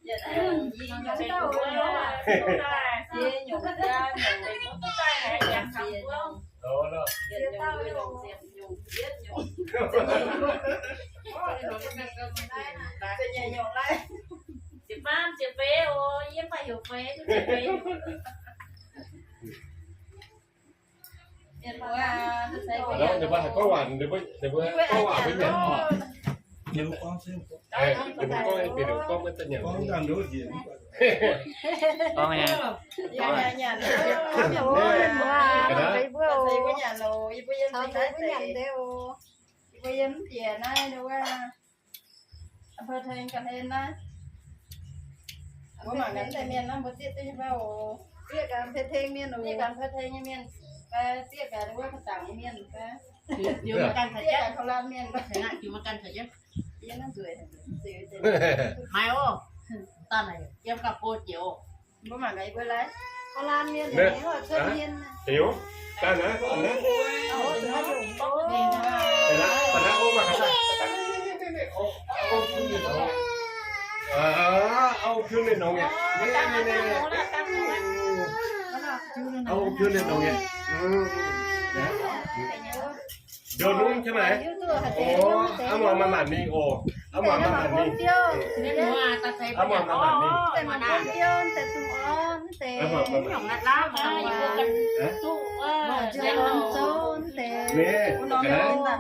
Gorngv nyei. Gorngv nyei. Gorngv nyei. Mbuo yiem ndiev naaiv, wuov, mbuo mangc gaax deix mienh naaiv, mbuo zieqv duqv nyei fai oc. Zieqv gaax Fei Teng mienh oc. Zieqv gaax Fei Teng nyei mienh fai, zieqv gaax wuov Ka'dangc nyei mienh fai, zieqv gaax Kau Laan mienh fai. Maiv oc, dangh naaic yiem gauh go jiex oc. Mbuo mangc gaax yie mbuo lai. Kau Laan mienh, Cun mienh. Liuz, dangh naaiv, dangh naaiv. Dangh naaiv, dangh naaiv, o, mangc gaax, auv Cun mienh nongx. Auv Cun mienh nongx mi'aqv. Auv Cun mienh nongx mi'aqv. Njoux nungv jienv maiv? Orv, aav muangx maaih maanc mingh oc. Aav muangx maaih maanc mingh. Aav muangx maaih maanc mingh. Aav muangx maaih maanc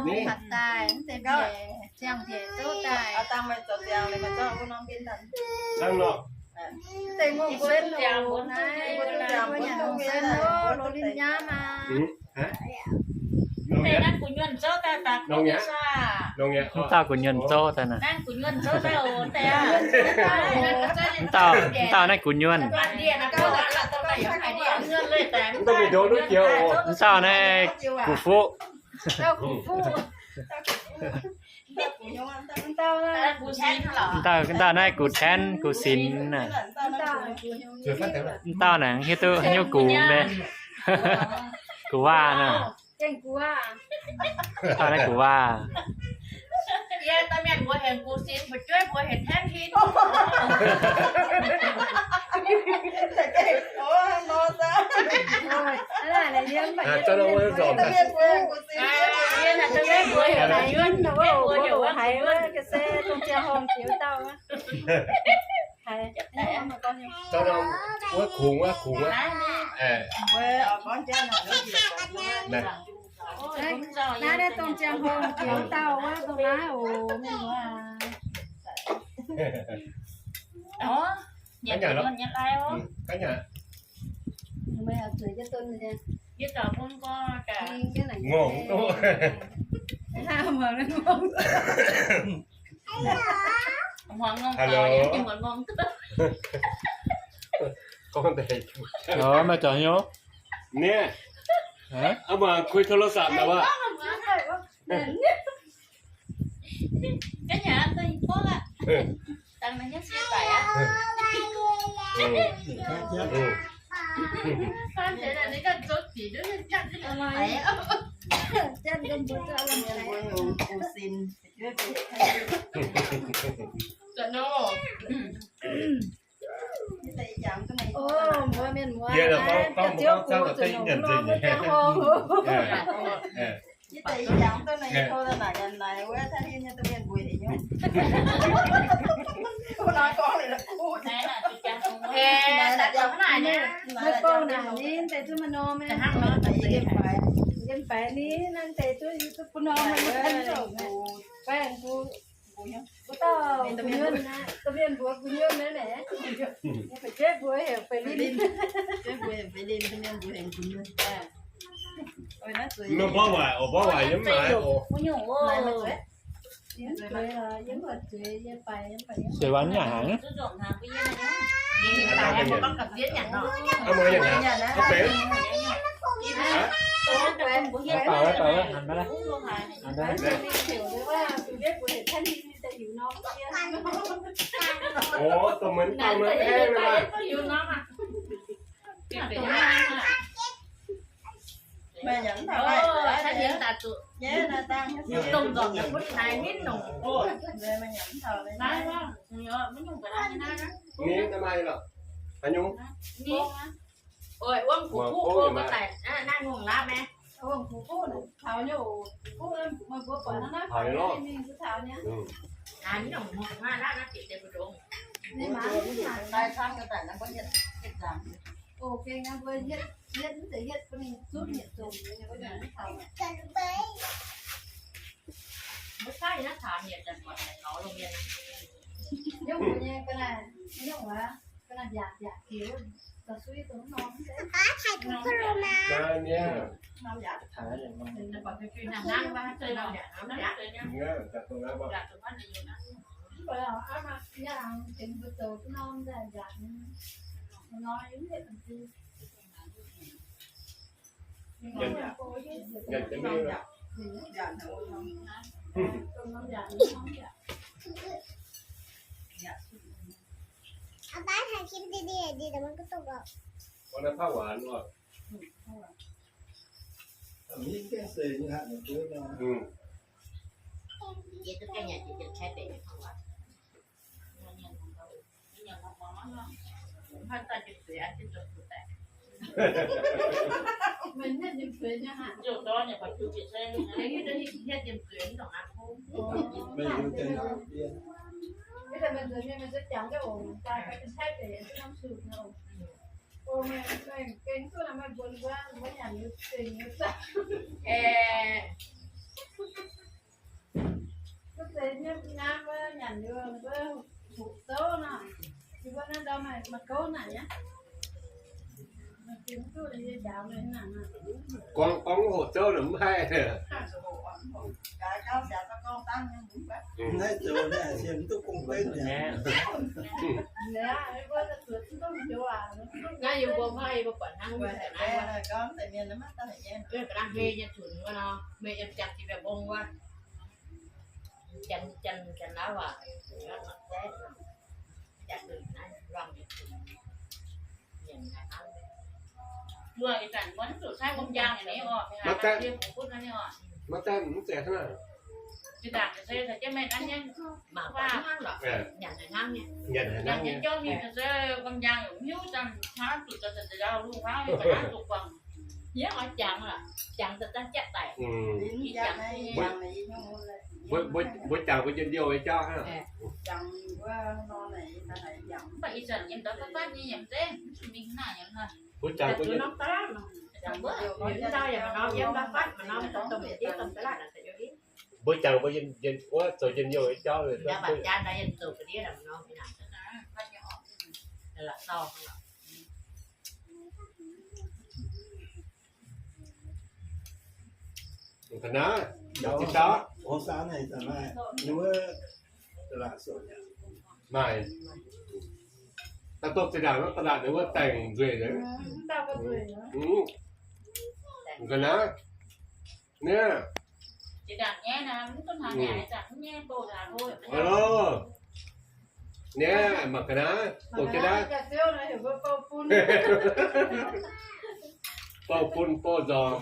mingh. Hnangv nor. Mv dauh gu'nyuonh zouv daaih naaic. Mv dauh, mv dauh naaiv gu'nyuonh. Mv dauh naaiv gu'fuqv. Mv dauh, mv dauh naaiv gu'tenv gu'sinx naaic. Mv dauh naaic hiuv duqv haaix nyungc gu'nyuonh. Gu'waac naaic. Mv dauh naaiv gu'waac. Wuov kungx wuov, kungx wuov. Naaiv dongh ziangh hoc jiex dauh wuov, dongh naaiv oc, mienh muoz. Hello. Maaih zaux hnyouv? Niaa, aav muangx kuih โทรศัพท์ nor wuov. Yiem faix ni, naaiv deix duqv bun norm baengh gu, mbuo dauh gu'nyuonh naaiv, domh mienh mbuox gu'nyuonh naaiv naaic. Fu'jueiv mbuox heuc Fei Linh. Mv mborqv waaic oc, mborqv waaic yiem naaiv oc. Zueiz yiem wuov zueiz, yie baix yiem baix yiem. Ov, dongh meih dauh maiv aengx lorqc. Meih nyanc mv taux, meih daaih zuqc nyei naaiv dangh, dongh nzormc daaih butv naaiv nitv nongc. Meih nyanc mv taux naaiv. Naaiv, mv nyungc ga'naaiv naaiv. Ninh maaih lorqc. Haaix nyungc? Ni. Oix wuov kuv kuv mbuo daaih naaiv ngongh laav maah. Wuov kuv kuv taux nyei oc. Kuv meih mbuo buatc naaiv, mingh zuqc taux nyei. Naaiv nongc hmuangx maaih laav naaiv bieqc deix mbu'ndongx. Ninh mangc daaih camv ga'daic naaiv mbuo hietv, hietv nzaangc. Oc, gengh naaiv mbuo hietv, hietv mv zeiz hietv bun ninh zunv yietc zungv nyei, mbuo hietv mv taux. Mbuo caux yie naaiv taux yietc zanc buatc daaih taux lungh mienh. Nyungc mbuo nyei ga'naaiv, nyungc wuov, ga'naaiv mbiaauc mbiaauc ziux, da'sui dongh norm mv zeiz. Norm mbiaauc. Norm mbiaauc. Norm mbiaauc. Mv baac aav mangc yie aengx tengx mbuo zoux norm mbiaauc mbiaauc, norm mv zeiz. Gorngv, gorngv hoqc zouv naaic mv haih. Naaiv yie mbuo maiv, yie mbuo buatc hnangv wuov, ga'naaiv hei nyei zunc wuov nor, meih yiem janx zinh mbiaauc mbong wuov, janx, janx, janx lauv waac, janx naaiv luangh nyei zunc. Mbuo ih zanc mbuo mv zuqc cai wuom njang nyei oc, maiv daaih, mv zeiz hnangv. Zinh ndaangc se caux jienv meih naaiv nyei mangc hnangv lorqc, nyanc haic hnangv nyei. Nyanc haic hnangv nyei. Jauv mingh se wuom njang yaac mv hiuv, zanc hnangv zuqc zoux zanc zoux njaaux lungh hnangv, yie mbuo hnangv zuqc guangc. Yie oix jangx lorqc, jangx daaih dangh jatv daic. Mbuo jangx mbuo njien-youh nyei jauv hnangv. Mv baac ih zanc yiem ndau fatv fatv nyei yaac mv zeiz, mv zuqc mingh naaic yaac mv. Mbuo jangx mbuo njien, mbuo jangx mbuo njien, wuov zoux njien-youh nyei jauv. Ga'naaiv, maaih, daaih dongh zinh ndaangc wuov ตลาด ninh wuov daaih nzueic. Ga'naaiv, naaiv, naaiv, mangc ga'naaiv, dongh jienv naaiv, bouh bun bouh nzormc.